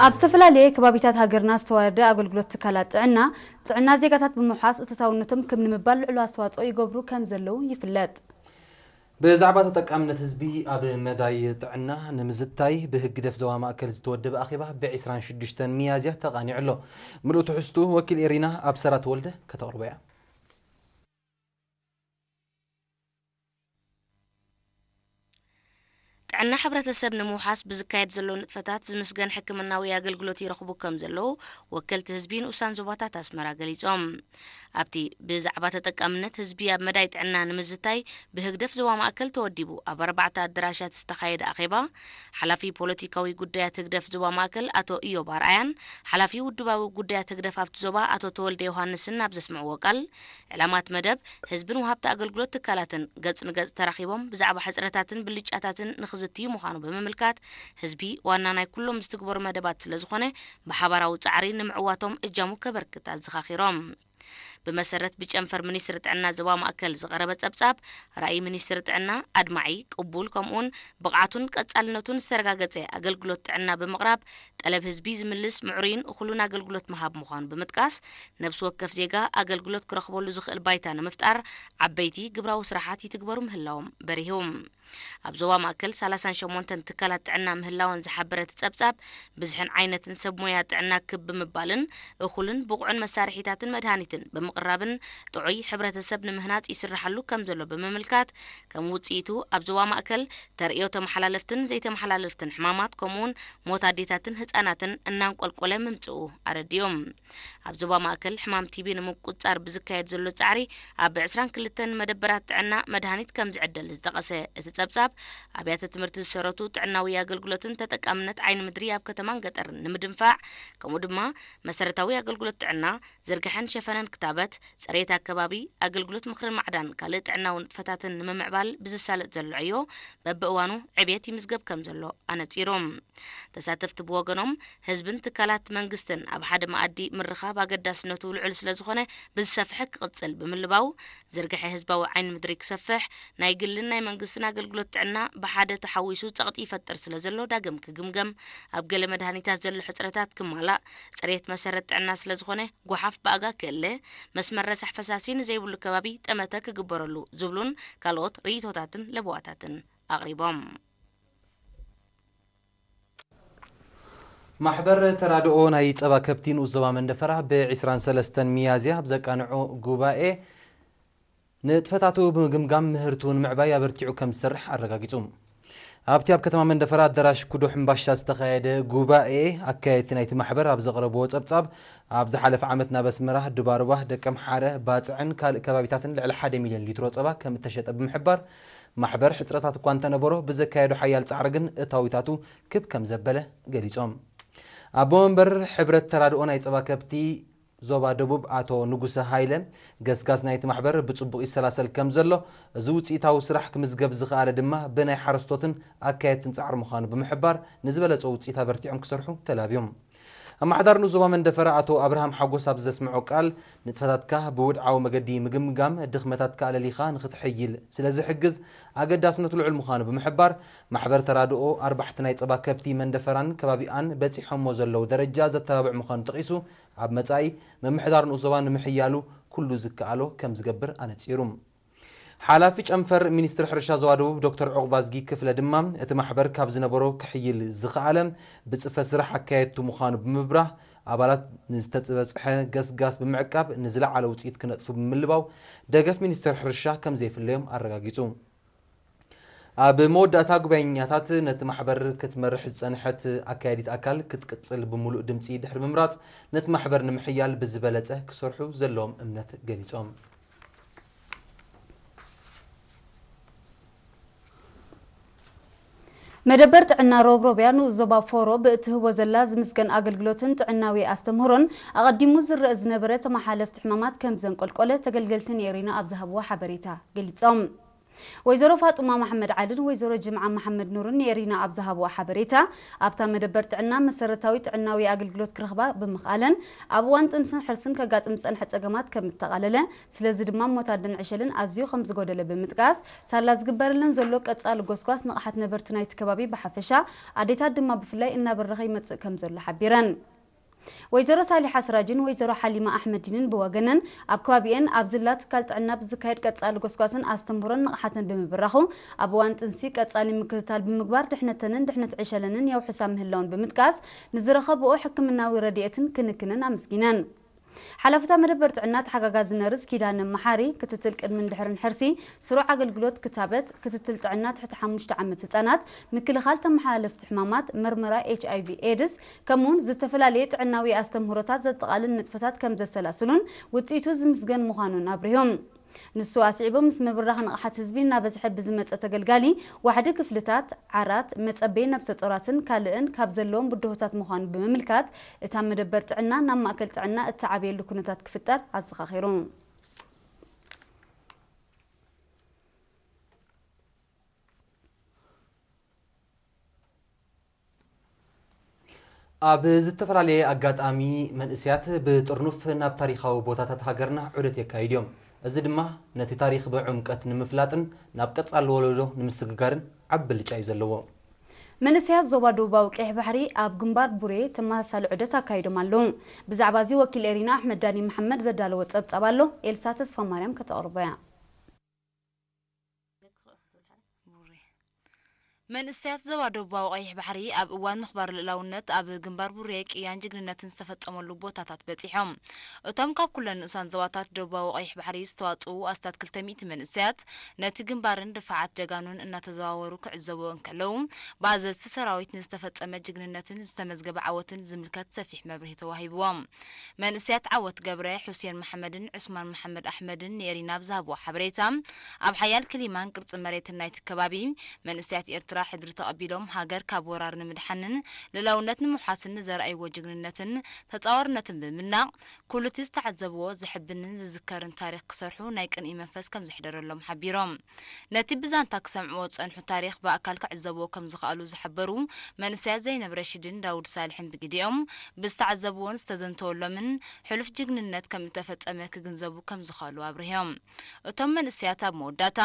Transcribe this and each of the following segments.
ኣብ ዝተፈላለየ ከባቢታት ሃገርና ዝተዋረደ ኣገልግሎት ትካላት ጥዕና፣ ጥዕና ዜጋታት ብምውሓስ እቶታውነቶም ክብ ንምባል ልዑል ኣስተዋፅኦ ይገብሩ ከም ዘለዉ ይፍለጥ። ብዛዕባ ተጠቃምነት ህዝቢ ኣብ መዳይ ጥዕና ንምዝታይ ብህግደፍ ዞባ ማእከል ዝተወደበ ኣኼባ ብ ዕስራን ሽዱሽተን ሚያዝያ ተቓኒዑ ኣሎ። ምሉእ ትሕዝቱ ወኪል ኤሪና ኣብሰራ ተወልደ ከተቕርቦ እያ። ጥዕና ሕብረተሰብ ንምውሓስ ብዝካየድ ዘሎ ንጥፈታት ዝምስገን ሕክምናዊ ኣገልግሎት ይረኽቡ ከም ዘለዉ ወከልቲ ህዝቢ ንኡሳን ዞባታት ኣስመራ ገሊጾም። ኣብቲ ብዛዕባ ተጠቃምነት ህዝቢ ኣብ መዳይ ጥዕና ንምዝታይ ብህግደፍ ዞባ ማእከል ተወዲቡ ኣብ ኣርባዕተ ኣደራሻት ዝተኻየደ ኣኼባ፣ ሓላፊ ፖለቲካዊ ጉዳያት ህግደፍ ዞባ ማእከል ኣቶ ኢዮብ ኣርኣያን ሓላፊ ውድባዊ ጉዳያት ህግደፍ ኣብቲ ዞባ ኣቶ ተወልደ ዮሃንስን ኣብ ዘስምዕዎ ቃል፣ ዕላማት መደብ ህዝብን ወሃብቲ ኣገልግሎት ትካላትን ገጽ ንገጽ ተራኺቦም ብዛዕባ ሕጽረታትን ብልጫታትን ንኽዝትዩ ምዃኑ ብምምልካት፣ ህዝቢ ዋና ናይ ኩሎም ዝትግበሩ መደባት ስለዝኾነ፣ ብሓባራዊ ጻዕሪ ንምዕዋቶም እጃሙ ከበርክት ኣዘኻኺሮም። ብመሰረት ብጨንፈር ሚኒስትሪ ጥዕና ዞባ ማእከል ዝቐረበ ጸብጻብ፣ ራእይ ሚኒስትሪ ጥዕና ኣድማዒ፣ ቅቡል፣ ከምኡውን ብቕዓቱን ቀጻልነቱን ዝተረጋገጸ ኣገልግሎት ጥዕና ብምቕራብ፣ ጠለብ ህዝቢ ዝምልስ ምዕሩይን እኹልን ኣገልግሎት ምሃብ ምዃኑ ብምጥቃስ፣ ነብሲ ወከፍ ዜጋ ኣገልግሎት ክረኽበሉ ዝኽእል ባይታ ንምፍጣር ዓበይቲ ግብራዊ ስራሓት ይትግበሩ ምህላዎም በሪሁ። ኣብ ዞባ ማእከል ሰላሳን ሸሞንተን ትካላት ጥዕና ምህላወን ዝሓበረ እቲ ጸብጻብ፣ ብዝሕን ዓይነትን ሰብ ሞያ ጥዕና ክብ ብምባልን እኹልን ብቑዕን መሳርሒታትን መድሃኒትን ብምቕራብን ጥዑይ ሕብረተሰብ ንምህናጽ ይስራሓሉ ከም ዘሎ ብምምልካት፣ ከም ውጽኢቱ ኣብ ዞባ ማእከል ተርእዮ ተመሓላለፍትን ዘይተመሓላለፍትን ሕማማት ከምኡውን ሞት ኣዴታትን ህጻናትን እናንቆልቆለ ምምጽኡ ኣረዲኦም። ኣብ ዞባ ማእከል ሕማም ቲቢ ንምቁጽጻር ብዝካየድ ዘሎ ጻዕሪ ኣብ ዕስራን ክልተን መደበራት ጥዕና መድሃኒት ከም ዝዕደል ዝጠቐሰ እቲ ጸብጻብ፣ ኣብያተ ትምህርቲ ዝሰረቱ ጥዕናዊ ኣገልግሎትን ተጠቃምነት ዓይኒ ምድሪ ኣብ ከተማን ገጠርን ንምድንፋዕ፣ ከምኡ ድማ መሰረታዊ ኣገልግሎት ጥዕና፣ ዝርግሐን ሸፈነን ክታበት፣ ጽሬት ኣከባቢ፣ ኣገልግሎት ምኽርን ማዕዳን ካልእ ጥዕናዊ ንጥፈታትን ንምምዕባል ብዝሳለጥ ዘሎ ዕዮ በብእዋኑ ዕብየት ይምዝገብ ከም ዘሎ ኣነጺሩ። ተሳተፍቲ ብወገኖም፣ ህዝብን ትካላት መንግስትን ኣብ ሓደ መኣዲ ምርኻብ ኣገዳስነቱ ልዑል ስለዝኾነ ብዝሰፍሐ ክቕጽል ብምልባው፣ ዝርግሐ ህዝባዊ ዓይኒ ምድሪ ክሰፍሕ፣ ናይ ግልን ናይ መንግስትን ኣገልግሎት ጥዕና ብሓደ ተሓዊሱ ጸቕጢ ይፈጥር ስለዘሎ ዳግም ክግምገም፣ ኣብ ገለ መድሃኒታት ዘሎ ሕጽረታት ክማላእ፣ ጽሬት መሰረት ጥዕና ስለዝኾነ ጓሓፍ ብኣጋ ክእለ፣ መስመር ረሳሕ ፈሳሲ ንዘይብሉ ከባቢ ጠመተ ክግበረሉ ዝብሉን ካልኦት ርእይቶታትን ለበዋታትን ኣቕሪቦም። ማሕበር ተራድኦ ናይ ጸባ ከብቲ ንኡስ ዞባ መንደፈራ ብ ዕስራን ሰለስተን ሚያዝያ ኣብ ዘቃንዖ ጉባኤ ንጥፈታቱ ብምግምጋም ምህርቱ ንምዕባይ ኣበርቲዑ ከም ዝሰርሕ ኣረጋጊጹ። ኣብቲ ኣብ ከተማ መንደፈራ ኣዳራሽ ኩዶ ሕምባሻ ዝተኻየደ ጉባኤ ኣካየድቲ ናይቲ ማሕበር ኣብ ዘቕረብዎ ጸብጻብ፣ ኣብ ዝሓለፈ ዓመት ናብ ኣስመራ፣ ድባርባ፣ ደቀምሓረ፣ ባጽዕን ካልእ ከባቢታትን ልዕሊ ሓደ ሚልዮን ሊትሮ ጸባ ከም እተሸጠ ብምሕባር፣ ማሕበር ሕጽረታት እኳ እንተነበሮ፣ ብዘካየዶ ሓያል ጻዕሪ ግን እታዊታቱ ክብ ከም ዘበለ ገሊጾም። ኣቦ መንበር ሕብረት ተራድኦ ናይ ጸባ ከብቲ ዞባ ደቡብ ኣቶ ንጉሰ ሃይለ፣ ገስጋስ ናይቲ ማሕበር ብጽቡቕ ይሰላሰል ከም ዘሎ፣ እዚ ውጽኢታዊ ስራሕ ክምዝገብ ዝኸኣለ ድማ ብናይ ሓረስቶትን ኣካየድትን ጻዕሪ ምዃኑ ብምሕባር፣ ንዝበለጸ ውጽኢት ኣበርቲዖም ክሰርሑ ተላብዮም። ኣመሓዳሪ ንኡስ ዞባ መንደፈራ ኣቶ ኣብርሃም ሓጎስ ኣብ ዘስምዖ ቃል፣ ንጥፈታትካ ብውድዓዊ መገዲ ምግምጋም፣ ድኽመታትካ ኣለሊኻ ንኽትሕይል ስለ ዝሕግዝ፣ ኣገዳስነቱ ልዑል ምዃኑ ብምሕባር፣ ማሕበር ተራድኦ ኣርባሕቲ ናይ ጸባ ከብቲ መንደፈራን ከባቢኣን በጺሖሞ ዘለዉ ደረጃ ዘተባብዕ ምዃኑ ጠቒሱ፣ ኣብ መጻኢ ምምሕዳር ንኡስ ዞባ ንምሕያሉ ኩሉ ዝከኣሎ ከም ዝገብር ኣነጺሩ። ሓላፊ ጨንፈር ሚኒስትሪ ሕርሻ ዞባ ደቡብ ዶክተር ዑቕባዝጊ ክፍለ ድማ፣ እቲ ማሕበር ካብ ዝነበሮ ክሕይል ዝኸኣለ ብጽፈት ስራሕ ኣካየድቱ ምዃኑ ብምብራህ፣ ኣባላት ንዝተበጽሐ ገስጋስ ብምዕቃብ ንዝለዓለ ውጽኢት ክነጥፉ ብምልባው፣ ደገፍ ሚኒስትሪ ሕርሻ ከም ዘይፍለዮም ኣረጋጊጹ። ኣብ መወዳእታ፣ ጉባኤኛታት ነቲ ማሕበር ክትመርሕ ዝጸንሐት ኣካያዲት ኣካል ክትቅጽል ብምሉእ ድምጺ ድሕሪ ምምራጽ፣ ነቲ ማሕበር ንምሕያል ብዝበለጸ ክሰርሑ ዘለዎም እምነት ገሊጾም። መደበር ጥዕና ሮብሮብያ ንኡስ ዞባ ፎሮ ብእትህቦ ዘላ ዝምስገን ኣገልግሎትን ጥዕናዊ ኣስተምህሮን ኣቐዲሙ ዝረአ ዝነበረ ተመሓለፍቲ ሕማማት ከም ዘንቆልቆለ ተገልገልቲ ንኤሪና ኣብ ዝሃብዎ ሓበሬታ ገሊጾም። ወይዘሮ ፋጡማ መሓመድ ዓልን ወይዘሮ ጅምዓ መሓመድ ኑርን ንኤሪና ኣብ ዝሃብዋ ሓበሬታ፣ ኣብታ መደበር ጥዕና መሰረታዊ ጥዕናዊ ኣገልግሎት ክረኽባ ብምኽኣለን፣ ኣብ እዋን ጥንስን ሕርስን ከጋጥም ዝጸንሐ ጸገማት ከም እተቓለለ፣ ስለዚ ድማ ሞት ኣደን ዕሸልን ኣዝዩ ከም ዝጎደለ ብምጥቃስ፣ ሳላ ዝግበረለን ዘሎ ቀጻሊ ጎስጓስ ንቕሓት ነበርቲ ናይቲ ከባቢ ብሓፈሻ፣ ኣዴታት ድማ ብፍላይ እናበረኸ ይመጽእ ከም ዘሎ ሓቢረን። ወይዘሮ ሳሊሓ ስራጅን ወይዘሮ ሓሊማ ኣሕመዲንን ብወገነን፣ ኣብ ከባቢኤን ኣብ ዝላ ትካል ጥዕና ብዝካየድ ቀጻሊ ጎስጓስን ኣስተምህሮን ንቕሓተን ብምብራኹ፣ ኣብ እዋን ጥንሲ ቀጻሊ ምክትታል ብምግባር ድሕነተንን ድሕነት ዕሸለንን የውሕሳ ምህላውን ብምጥቃስ፣ ንዝረኸብኦ ሕክምናዊ ረድኤትን ክንክንን ኣመስጊነን። ሓላፍታ መደበር ጥዕና ተሓጋጋዚ ነርስ ኪዳነ መሓሪ፣ ክትትል ቅድምን ድሕርን ሕርሲ፣ ስሩዕ ኣገልግሎት ክታበት፣ ክትትል ጥዕና ትሕቲ ሓሙሽተ ዓመት ህጻናት፣ ምክልኻል ተመሓላለፍቲ ሕማማት፣ መርመራ ኤች ኣይ ቪ ኤድስ፣ ከምኡውን ዝተፈላለየ ጥዕናዊ ኣስተምህሮታት ዘጠቓልል ንጥፈታት ከም ዘሰላስሉን ውጽኢቱ ዝምስገን ምዃኑን ኣብሪሆም። ንሱ ኣስዒቡ፣ ምስ ምብራኽ ንቕሓት ህዝቢ እናበዝሐ ብዝመጸ ተገልጋሊ ዋሕዲ ክፍልታት፣ ዓራት፣ መጸበዪ ነብሰ ጾራትን ካልእን ካብ ዘለዎም ብድሆታት ምዃኑ ብምምልካት፣ እታ መደበር ጥዕና ናብ ማእከል ጥዕና እትዓብየሉ ኩነታት ክፍጠር ኣዘኻኺሩ። ኣብ ዝተፈላለየ ኣጋጣሚ መንእሰያት ብጥርኑፍ ናብ ታሪኻዊ ቦታታት ሃገርና ዑደት የካይዱ እዮም። እዚ ድማ ነቲ ታሪኽ ብዕምቀት ንምፍላጥን ናብ ቀጻሊ ወለዶ ንምስግጋርን ዓቢ ብልጫ እዩ ዘለዎ። መንእሰያት ዞባ ደቡባዊ ቀይሕ ባሕሪ ኣብ ግንባር ቡሬ ተመሳሳሊ ዑደት ኣካይዶም ኣለዉ። ብዛዕባ እዚ ወኪል ኤሪና ኣሕመድ ዳኒ መሓመድ ዘዳለዎ ጸብጻብ ኣሎ፣ ኤልሳ ተስፋ ማርያም ከተቕርቦ እያ። መንእሰያት ዞባ ደቡባዊ ቀይሕ ባሕሪ ኣብ እዋን ምኽባር ልእላውነት ኣብ ግንባር ቡሬ ቅያን ጅግንነትን ዝተፈጸመሉ ቦታታት በጺሖም። እቶም ካብ ኩለን ንኡሳን ዞባታት ደቡባዊ ቀይሕ ባሕሪ ዝተዋጽኡ ኣስታት ክልተ ሚእቲ መንእሰያት ነቲ ግንባርን ድፋዓት ጀጋኑን እናተዘዋወሩ ክዕዘብዎ እንከለዉ፣ ብኣዘዝቲ ሰራዊት ንዝተፈጸመ ጅግንነትን ዝተመዝገበ ዓወትን ዝምልከት ሰፊሕ መብርሂ ተዋሂብዎም። መንእሰያት ዓወት ገብረ፣ ሑሴን መሓመድን ዑስማን መሓመድ ኣሕመድን ንኤሪና ብዝሃብዎ ሓበሬታ፣ ኣብ ሓያል ክሊማን ቅርጺ መሬትን ናይቲ ከባቢ፣ መንእሰያት ኤርትራ ሕድሪ ተቐቢሎም ሃገር ካብ ወራር ንምድሓንን ልእላውነት ንምውሓስን ንዘርኣይዎ ጅግንነትን ተጻዋርነትን ብምድናቕ፣ ኩሉ እቲ ዝተዓዘብዎ ዘሕብንን ዝዝከርን ታሪኽ ክሰርሑ ናይ ቅንኢ መንፈስ ከም ዘሕደረሎም ሓቢሮም። ነቲ ብዛንታ ክሰምዕዎ ዝጸንሑ ታሪኽ ብኣካል ክዕዘብዎ ከም ዝኸኣሉ ዝሓበሩ መንእሰያት ዘይነብ ረሺድን ዳውድ ሳልሕን ብግዲኦም፣ ብዝተዓዘብዎን ዝተዘንተወሎምን ሕሉፍ ጅግንነት ከም እተፈጸመ ክግንዘቡ ከም ዝኸኣሉ ኣብሪሆም። እቶም መንእሰያት ኣብ መወዳእታ፣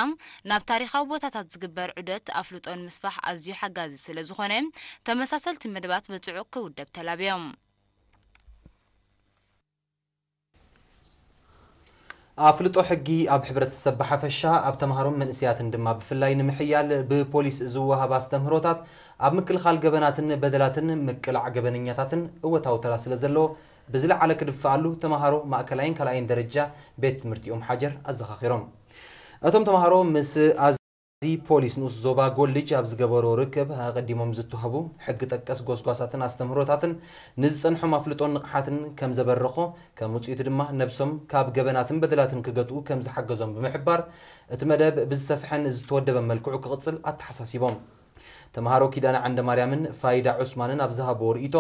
ናብ ታሪኻዊ ቦታታት ዝግበር ዑደት ኣፍልጦ ንምስፋሕ ኣዝዩ ሓጋዚ ስለ ዝኾነ፣ ተመሳሰልቲ መደባት ብጽዑቕ ክውደብ ተላብዮም። ኣፍልጦ ሕጊ ኣብ ሕብረተሰብ ብሓፈሻ፣ ኣብ ተምሃሮን መንእሰያትን ድማ ብፍላይ ንምሕያል ብፖሊስ ዝወሃብ ኣስተምህሮታት ኣብ ምክልኻል ገበናትን በደላትን ምቅላዕ ገበነኛታትን እወታዊ ተራ ስለ ዘለዎ ብዝለዓለ ክድፍኣሉ ተምሃሮ ማእከላይን ካልኣይን ደረጃ ቤት ትምህርቲኦም ሓጀር ኣዘኻኺሮም። እቶም ተምሃሮ ምስ ኣዚ ፖሊስ ንኡስ ዞባ ጎልጅ ኣብ ዝገበሮ ርክብ ኣቐዲሞም ዝተዋህቡ ሕጊ ጠቀስ ጎስጓሳትን ኣስተምህሮታትን ንዝጸንሖም ኣፍልጦን ንቕሓትን ከም ዘበረኾ፣ ከም ውጽኢቱ ድማ ነብሶም ካብ ገበናትን በደላትን ክገትኡ ከም ዝሓገዞም ብምሕባር፣ እቲ መደብ ብዝሰፍሐን ዝተወደበ መልክዑ ክቕጽል ኣተሓሳሲቦም። ተምሃሮ ኪዳነ ዓንደማርያምን ፋይዳ ዑስማንን ኣብ ዝሃብዎ ርእይቶ፣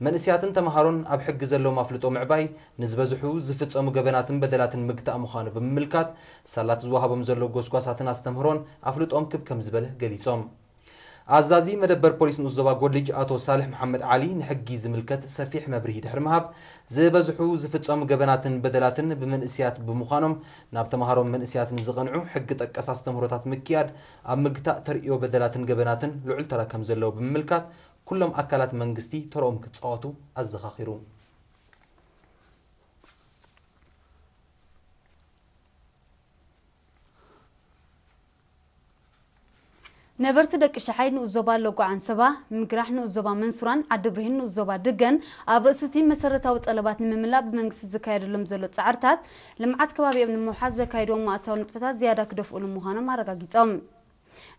መንእሰያትን ተምሃሮን ኣብ ሕጊ ዘለዎም ኣፍልጦ ምዕባይ ንዝበዝሑ ዝፍጸሙ ገበናትን በደላትን ምግታእ ምዃኑ ብምምልካት፣ ሳላት ዝወሃቦም ዘሎ ጎስጓሳትን ኣስተምህሮን ኣፍልጦኦም ክብ ከም ዝበለ ገሊጾም። ኣዛዚ መደበር ፖሊስ ንኡስ ዞባ ጎልጅ ኣቶ ሳልሕ መሓመድ ዓሊ ንሕጊ ዝምልከት ሰፊሕ መብርሂ ድሕሪ ምሃብ፣ ዝበዝሑ ዝፍጸሙ ገበናትን በደላትን ብመንእሰያት ብምዃኖም፣ ናብ ተምሃሮን መንእሰያትን ዝቐንዑ ሕጊ ጠቀስ ኣስተምህሮታት ምክያድ ኣብ ምግታእ ተርእዮ በደላትን ገበናትን ልዑል ተራ ከም ዘለዎ ብምምልካት፣ ኩሎም ኣካላት መንግስቲ ተርኦም ክጻወቱ ኣዘኻኺሩ። ነበርቲ ደቂ ሸሓይ ንኡስ ዞባ ሎጎ ዓንሰባ፣ ምግራሕ ንኡስ ዞባ መንሱራን ዓዲ ብርሂን ንኡስ ዞባ ድገን ኣብ ርእሲ እቲ መሰረታዊ ጠለባት ንምምላእ ብመንግስቲ ዝካየደሎም ዘሎ ጻዕርታት ልምዓት ከባቢኦም ንምውሓስ ዘካይድዎም መኣታዊ ንጥፈታት ዝያዳ ክደፍኡሉ ምዃኖም ኣረጋጊጾም።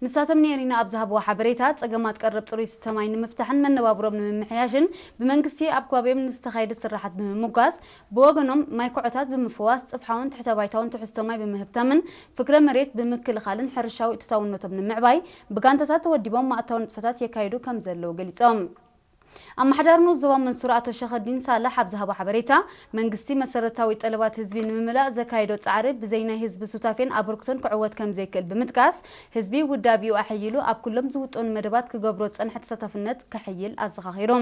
ንሳቶም ንኤሪና ኣብ ዝሃብዎ ሓበሬታ፣ ጸገማት ቀረብ ጽሩይ ስተ ማይ ንምፍታሕን መነባብሮም ንምምሕያሽን ብመንግስቲ ኣብ ከባቢኦም ንዝተኻየደ ስራሓት ብምምጓስ፣ ብወገኖም ማይ ኮዖታት ብምፍዋስ፣ ጽፍሓውን ትሕተ ባይታውን ትሕዝቶ ማይ ብምህብታምን ፍግረ መሬት ብምክልኻልን ሕርሻዊ እትታውነቶም ንምዕባይ ብጋንታታት ተወዲቦም ማእታዊ ንጥፈታት የካይዱ ከም ዘለዉ ገሊጾም። ኣመሓዳሪ ንኡስ ዞባ መንሱር ኣቶ ሸኸዲን ሳልሕ ኣብ ዝሃቦ ሓበሬታ፣ መንግስቲ መሰረታዊ ጠለባት ህዝቢ ንምምላእ ዘካየዶ ጻዕሪ ብዘይ ናይ ህዝቢ ሱታፌን ኣበርክቶን ክዕወት ከም ዘይክእል ብምጥቃስ፣ ህዝቢ ውዳቢኡ ኣሐይሉ ኣብ ኩሎም ዝውጠኑ መደባት ክገብሮ ዝጸንሐ ተሳታፍነት ከሐይል ኣዘኻኺሩ።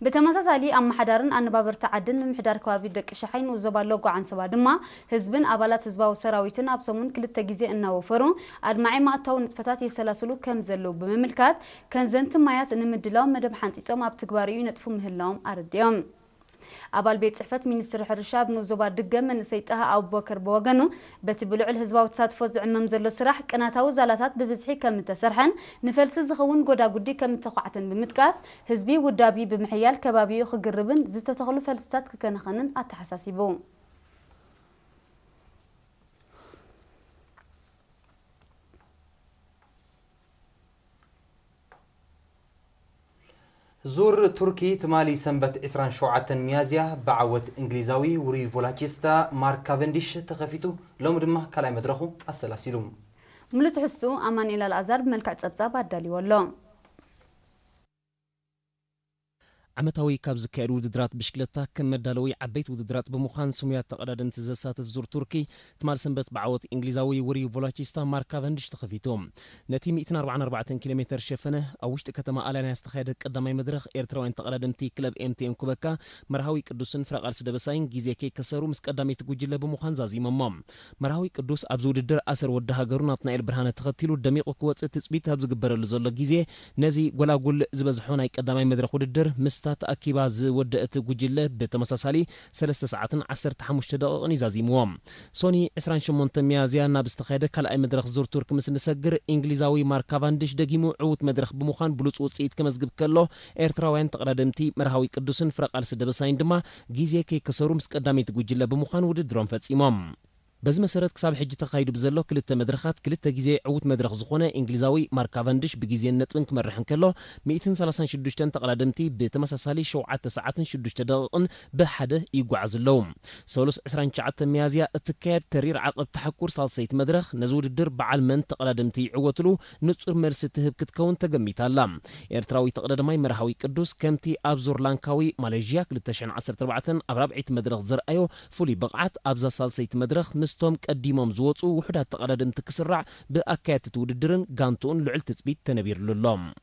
ብተመሳሳሊ፣ ኣመሓዳርን ኣነባበርቲ ዓድን ምምሕዳር ከባቢ ደቂ ሸሓይ ንኡስ ዞባ ሎጎ ዓንሰባ ድማ፣ ህዝብን ኣባላት ህዝባዊ ሰራዊትን ኣብ ሰሙን ክልተ ግዜ እናወፈሩ ኣድማዒ ማእታዊ ንጥፈታት የሰላስሉ ከም ዘለዉ ብምምልካት፣ ከንዘን ትማያት ንምድላው መደብ ሓንጺጾም ኣብ ትግባርኡ ይነጥፉ ምህላዎም ኣረዲኦም። ኣባል ቤት ጽሕፈት ሚኒስትሪ ሕርሻ ኣብ ንኡስ ዞባ ድገም መንእሰይ ጣሃ ኣቡበከር ብወገኑ፣ በቲ ብልዑል ህዝባዊ ተሳትፎ ዝዕመም ዘሎ ስራሕ ቅናታዊ ዛላታት ብብዝሒ ከም እተሰርሐን ንፈልሲ ዝኸውን ጎዳጉዲ ከም እተዃዕተን ብምጥቃስ፣ ህዝቢ ውዳቢ ብምሕያል ከባቢኡ ክግርብን ዝተተኽሉ ፈልስታት ክከናኸንን ኣተሓሳሲቡ። ዙር ቱርኪ ትማሊ ሰንበት ዕስራን ሸውዓተን ሚያዝያ ብዓወት እንግሊዛዊ ውሩይ ቮላቺስታ ማርክ ካቨንዲሽ ተኸፊቱ፣ ሎሚ ድማ ካልኣይ መድረኹ ኣሰላሲሉ። ሙሉእ ትሕዝትኡ ኣማኑኤል ኣልኣዛር ብመልክዕ ጸብጻብ ኣዳልዎ ኣሎ። ዓመታዊ ካብ ዝካየዱ ውድድራት ብሽክለታ ከም መዳለዊ ዓበይቲ ውድድራት ብምዃን ስሙያት ተቐዳደምቲ ዘሳትፍ ዙር ቱርኪ ትማል ሰንበት ብዓወት እንግሊዛዊ ውሩይ ቮላቺስታ ማርክ ካቨንዲሽ ተኸፊቱ። ነቲ ሚእትን ኣርባዓን ኣርባዕተን ኪሎ ሜተር ሸፈነ ኣብ ውሽጢ ከተማ ኣላንያ ዝተኻየደ ቀዳማይ መድረኽ ኤርትራውያን ተቐዳደምቲ ክለብ ኤምቲኤን ኩበካ መርሃዊ ቅዱስን ፍረቓልሲ ደበሳይን ግዜ ከይከሰሩ ምስ ቀዳመይቲ ጉጅለ ብምዃን ዛዚሞሞ። መርሃዊ ቅዱስ ኣብዚ ውድድር ኣሰር ወዲ ሃገሩ ናትናኤል ብርሃነ ተኸቲሉ ደሚቑ ክወጽእ ትጽቢት ኣብ ዝግበረሉ ዘሎ ግዜ፣ ነዚ ጎላጉል ዝበዝሖ ናይ ቀዳማይ መድረኽ ውድድር ምስታ ተኣኪባ ዝወደአት ጉጅለ ብተመሳሳሊ ሰለስተ ሰዓትን ዓሰርተ ሓሙሽተ ደቂቕን እዩ ዛዚምዎ። ሶኒ ዕስራን ሸሞንተን ሚያዝያ ናብ ዝተኻየደ ካልኣይ መድረኽ ዙር ቱርክ ምስ ንሰግር፣ እንግሊዛዊ ማርክ ካቫንድሽ ደጊሙ ዕዉት መድረኽ ብምዃን ብሉጽ ውጽኢት ከመዝግብ ከሎ፣ ኤርትራውያን ተቐዳደምቲ መርሃዊ ቅዱስን ፍረቓልሲ ደበሳይን ድማ ግዜ ከይከሰሩ ምስ ቀዳመይቲ ጉጅለ ብምዃን ውድድሮም ፈጺሞም። በዚ መሰረት ክሳብ ሕጂ ተኻይዱ ብዘሎ ክልተ መድረኻት ክልተ ግዜ ዕዉት መድረኽ ዝኾነ እንግሊዛዊ ማርክ ካቨንድሽ ብግዜን ነጥብን ክመርሕ እንከሎ፣ ሚእትን ሰላሳን ሽዱሽተን ተቐዳደምቲ ብተመሳሳሊ ሸውዓተ ሰዓትን ሽዱሽተ ደቂቕን ብሓደ ይጓዓዙ ኣለዉ። ሰሉስ ዕስራን ትሽዓተን ሚያዝያ እትካየድ ተሪር ዓቐብ ተሓኩር ሳልሰይቲ መድረኽ ነዚ ውድድር በዓል መን ተቐዳደምቲ ይዕወትሉ ንጹር መልሲ ትህብ ክትከውን ተገሚታ ኣላ። ኤርትራዊ ተቐዳዳማይ መርሃዊ ቅዱስ ከምቲ ኣብ ዙር ላንካዊ ማሌዥያ ክልተ ሽሕን ዓሰርተ ኣርባዕተን ኣብ ራብዐይቲ መድረኽ ዘርኣዮ ፍሉይ ብቕዓት ኣብዛ ሳልሰይቲ መድረኽ ምስቶም ቀዲሞም ዝወጹ ውሑዳት ተቐዳደምቲ ክስራዕ ብኣካየድቲ እቲ ውድድርን ጋንትኡን ልዑል ትጽቢት ተነቢርሉ ኣሎ።